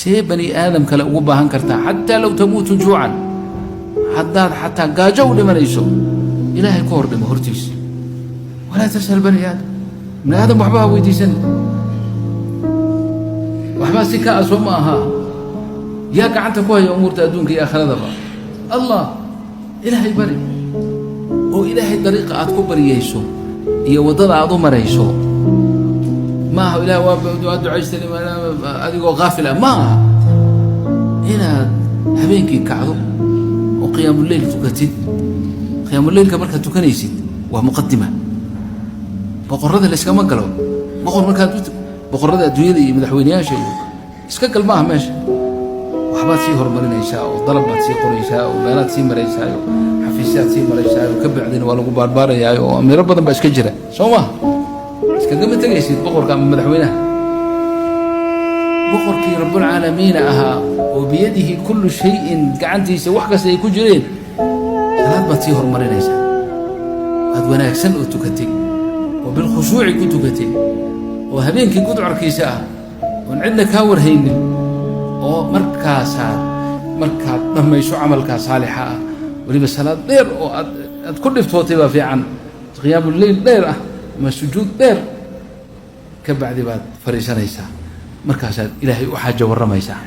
See bani aadam kale ugu baahan kartaa? Xataa low tamuutu juucan, haddaad xataa gaajo u dhimanayso, Ilaahay ku hor dhimo hortiisa. Walaa tas'al bani aadam, bani aadam waxba ha weydiisan. Waxbaa si ka ah soo ma aha? Yaa gacanta ku haya umuurta adduunka iyo aakhiradaba? Allah. Ilaahay bari, oo Ilaahay dariiqa aad ku baryayso iyo waddada aad u marayso ma aha "Ilaah, waa ducaystay" adigoo kaafil ah. Ma aha inaad habeenkii kacdo oo qiyaamuleyl tukatid. Qiyaamuleylka markaad tukanaysid waa muqadima. Boqorrada layskama galo. Boqor markaad, boqorrada adduunyada iyo madaxweyneyaasha iyo iska gal maaha meesha. Waxbaad sii horumarinaysaa oo dalab baad sii qoraysaa oo meelaad sii maraysaa oo xafiisyaad sii maraysaa oo ka bacdina waa lagu baarbaarayaa oo amiiro badan baa iska jira, soo maha? Iskagama tegaysid boqorka ama madaxweynaha. Boqorkii rabbulcaalamiina ahaa oo biyadihi kullu shayin, gacantiisa wax kasta ay ku jireen, salaad baad sii horumarinaysaa aad wanaagsan oo tukatay oo bilkhushuuci ku tukatay oo habeenkii gudcorkiisa ah oon cidna kaa warhaynin, oo markaasaad markaad dhammayso camalkaa saalixa ah, weliba salaad dheer oo aad ku dhibtootay baa fiican, qiyaamuleyl dheer ah ama sujuud dheer, ka bacdi baad fadhiisanaysaa. Markaasaad Ilaahay u xaajo warramaysaa.